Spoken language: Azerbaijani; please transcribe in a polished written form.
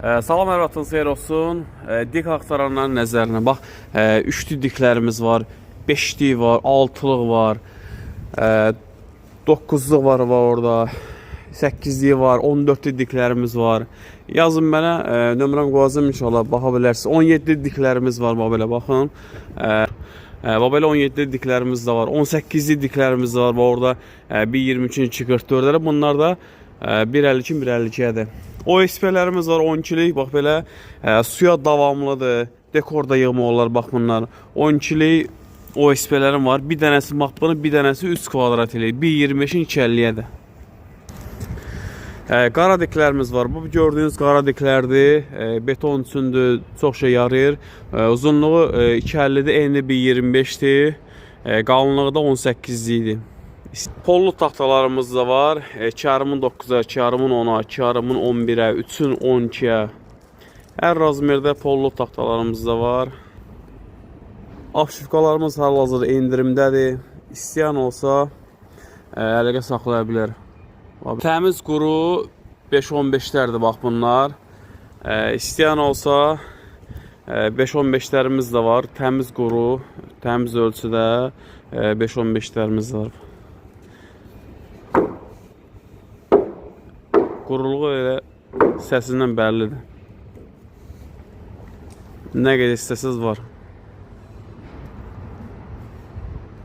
Salam, hər vaxtınız xeyir olsun. Dik axtaranların nəzərinə bax, üçlü diklərimiz var, beşlik var, altılıq var, doqquzluq var orada, səkkizlik var, 14-lük diklərimiz var. Yazın mənə, nömrəm qoyacağam inşallah, baxa bilərsiniz. 17 diklərimiz var, bax belə baxın. Bax belə 17 diklərimiz də var, 18-lik diklərimiz də var, bax orada 1.23-ün 2.44-lər. Bunlar da 1.52 1.52-dir. OSP-lərimiz var 12-lik, bax belə suya davamlıdır. Dekor da yığma olar bax bunlar. 12-lik OSP-lərim var. Bir dənəsi bax bunu, bir dənəsi 3 kvadrat eləyir. 1.25-in 2.50-yədir. Qara diklərimiz var. Bu gördüyünüz qara diklərdir. Beton üçündür, çox şey yarayır. Uzunluğu 2.50-dir, eni 1.25-dir. Qalınlığı da 18-likdir. Pollu taxtalarımız da var. 2,5-ın 9-a, 2,5-ın 10-a, 2,5-ın 11-ə, 3-ün 12-yə. Hər razmerdə pollu taxtalarımız da var. Apşifkalarımız hal-hazırda endirimdədir. İstəyən olsa əlaqə saxlaya bilər. Təmiz quru 5-15-lərdir bax bunlar. İstəyən olsa 5-15-lərimiz də var. Təmiz quru, təmiz ölçüdə 5-15-lərimiz var. Quruluğu elə səsindən bəllidir. Nə qədər istəsəz var.